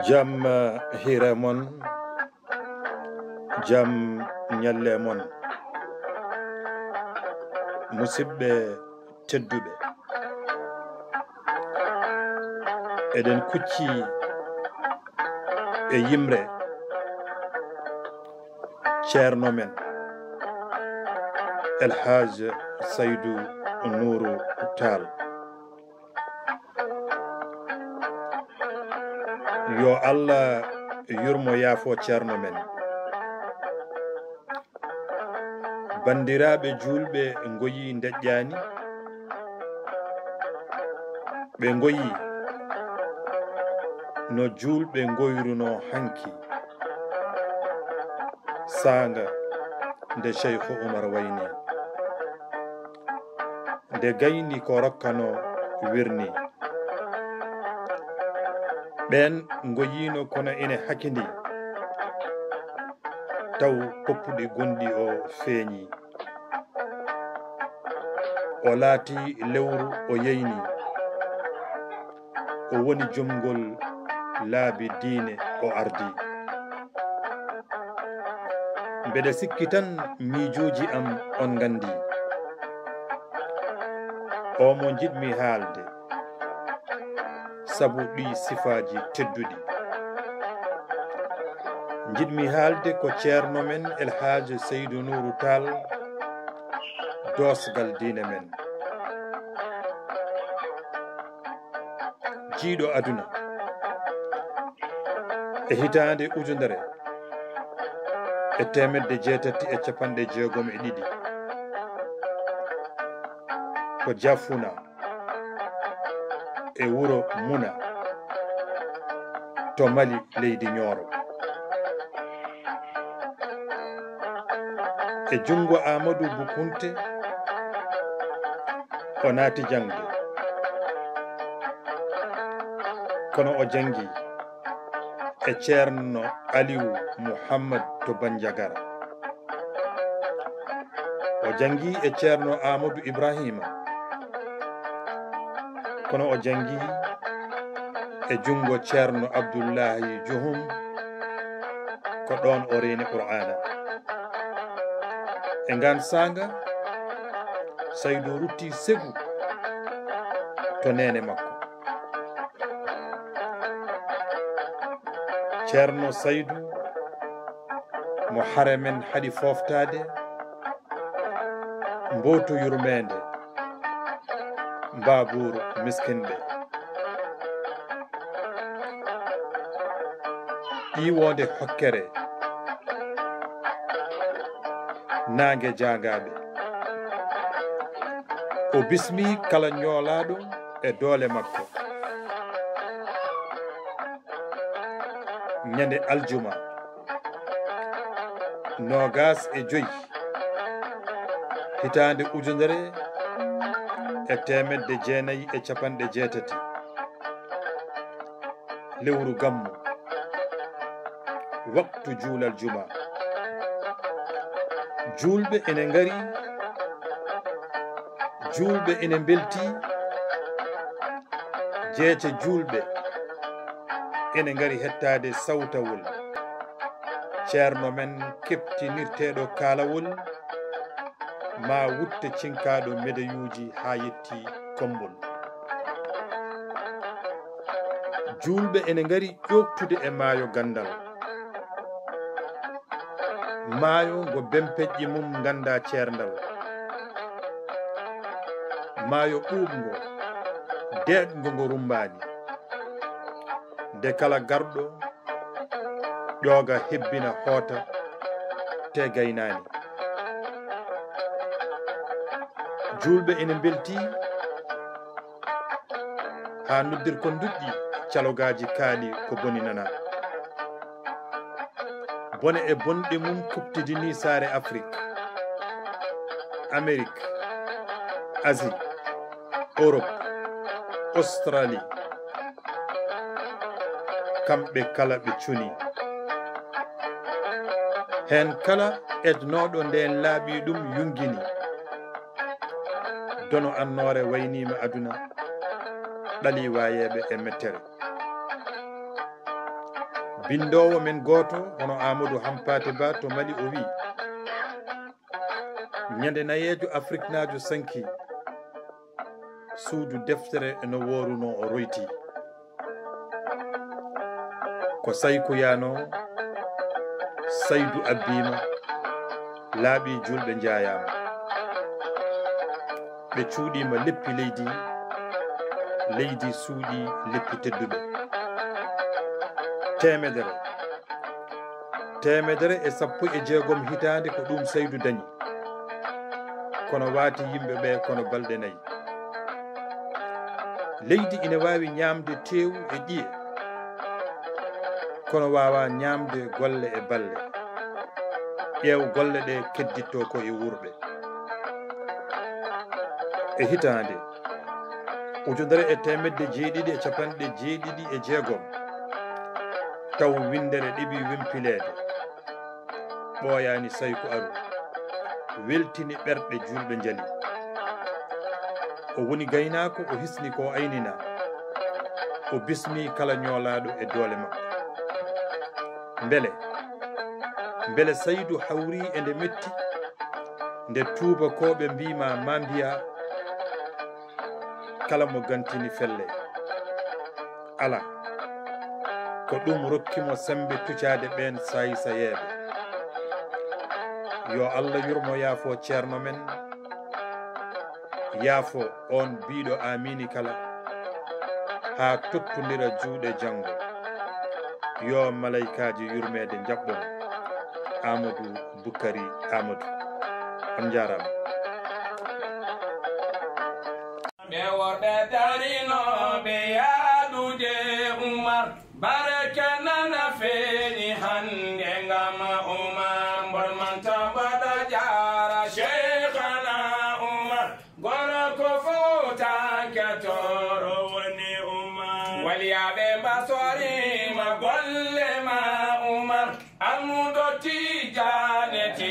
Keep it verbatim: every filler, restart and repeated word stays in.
Jam, eh, hiire mon, jam ñalle mon. Musidɓe tedduɓe, eɗen kucci e yimre ceerno men, El Hadj Saydou Nourou Tall. Yo Allah yurmo, yaafo ceerno men. Banndiraaɓe juulɓe ngoyii ndeƴƴaani, ɓe ngoyii no juulɓe ngoyrunoo hanki, saanga nde Cheikh Oumar wayni, nde gayni ko rokkano wirni. Ɓeen ngoyiino kono ine hakindii, taw poppuɗi gonɗi o feeñi. O laati lewru, o yeyni. O woni jomngol laabi diine, o ardi. Mbeɗa sikki tan miijooji am on nganndi. O mo njiɗmi haalde, sabu ɗi sifaaji tedduɗi. Njiɗmi haalde ko ceerno men El Hadj Seydou Nourou Tall, doosgal diine men. Jiiɗo aduna e hitaande ujunere e teemedde jeetati e capanɗe jeegom e ɗiɗi, ko Jafuna e wuro Muna to Mali, leydi Ñooro. E junngo Amadou Boukounté o naati jaŋde, kono o janngi e ceerno Aliou Mouhammad to Bandiagara. O janngi e ceerno Amadou Ibrahima, kono o janngi e junngo ceerno Abdullahi Johum, ko ɗoon o reeni Qur'aana. E ngaan saanga, Saydu rutti Segu to neene makko. Ceerno Saydu, mo hare men haɗi fooftaade, mbootu yurmeende, mbaabuuru miskinɓe. Ƴiwoonde hokkere, naange jaagaaɓe. O bismii kala ñoolaaɗo e doole makko. Ñande aljuma, noogas e joy, hitaande ujunere e teemedde jeenayi e capanɗe jeetati, lewru gammu, waktu juulal juma. Juulɓe ene ngari, juulɓe ene mbelti, jeece juulɓe ene ngari hettaade sawtawol ceerno men keptinirteeɗo kaalawol, ma wutte cinkaaɗo medayuuji haa yetti Kommbol. Juulɓe ene ngari ƴooftude e maayo ganndal. Maayo ngo bempeƴƴe mum nganndaa ceerndal. Maayo ɓuuɓngo, deeƴngo ngo rummbaani. Nde kala garɗo ƴooga hebbina hoota te gaynaani. Juulɓe ene mbelti haa noddirkon nduƴƴi, calogaaji kaaɗi ko boni nana. Bone e bonɗe mum kuɓtidini saare Afrik, Amerik, Asie, Orop, Australie. Kamɓe kala ɓe cuni. Heen kala ednooɗo ndeen laaɓi ɗum yungini. Dono annoore wayniima aduna, ɗali waayeeɓe e mettere. Binndoowo men gooto hono Aamadu Hampaate Ba to Mali o wiyi, ñande nayeejo Afriknaajo sanki, suudu deftere no woorunoo o royti. Ko Sayku yaanoo, Saydu abbiima, laaɓi juulɓe njaayaama. Ɓe cuuɗiima leppi leydi, leydi suuɗii leppi tedduɓe. Teemedere, teemedere e sappo e jeegom hitaande ko ɗum Saydu dañi. Kono waati yimɓe ɓe kono balɗe nayi. Leydi ina waawi ñaamde teewu e ɗiye, kono waawaa ñaamde golle e balle. Ƴeew golle ɗe kedditto ko e wuurɓe. E hitaande ujunere e teemedde jeeɗiɗi e capanɗe jeeɗiɗi e jeegom, taw winndere ɗeɓi wempileede. Ɓooyaani Sayku aru, weltini ɓerɗe juulɓe njali. O woni gaynaako, o hisni ko o aynina. O bismi kala ñoolaaɗo e doole makko. Mbele, mbele Saydu hawri e nde metti, nde tuubakooɓe mbiima ma mbiya, kala mo gantini felle. Alaa, ko ɗum rokki mo semmbe tucaade ɓeen saaysayeeɓe. Yo Allah yurmo yaafo ceerno men, yaafo oon biiɗo aamiini kala, haa tottondira juuɗe janngo. Yo malaykaaji yurmeede njaɓɓo mo. Aamadu Bukari Aamadu. On njaaraama. Ɓe worɓe darinooɓe yaadude Umar, barka nana feeñi hannde ngam Umar. Mboɗo manta mbaɗa jaara Cheikhana Umar, gorko Fuutanketooro woni Umar. Waliyaaɓe mbasorima golle ma Umar, almudo Tijaane ti